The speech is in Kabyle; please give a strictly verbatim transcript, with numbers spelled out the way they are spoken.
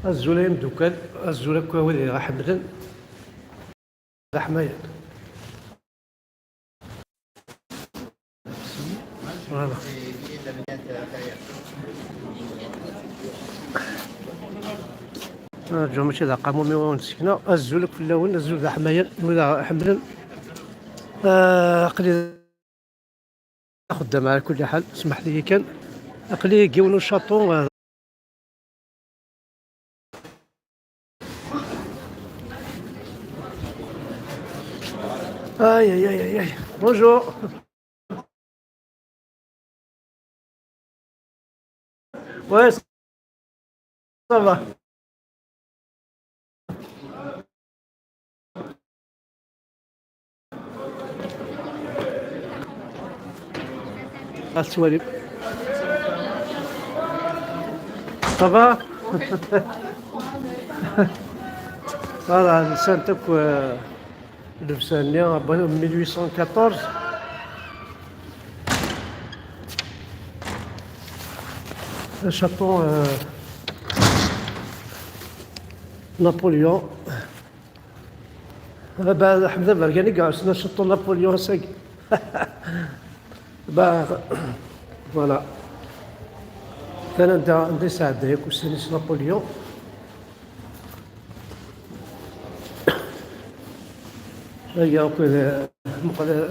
Azul ay imdukal, azul akk a wid i ɣ-iḥemmlen. D aḥmayan. Voilà. Arǧu, mačči d aqamum i wen-d-sekneɣ. Azul akk fell-awen, azul d aḥmayan, wid aɣ-iḥemmlen. Ah, aql-i Axeddam ɛla kulli ḥal, smeḥ-iyi kan. Aql-i deg yiwen ucaṭu, eh. Aïe, aïe, aïe, aïe, aïe. Bonjour. Ouais, ça va. Ad tettwalim. Ça va? Voilà, lsant akk, euh, llebsa-nni, mille huit cent quatorze. Le château, euh, Napoléon. Baba Ḥmed Aberkan i iɛussen aciṭṭu n Napoléon ass-agi. Ba, voilà. Kan anda, anda yesɛedda yakk ussan-is Napoléon. Aya akk, eh, meqqel,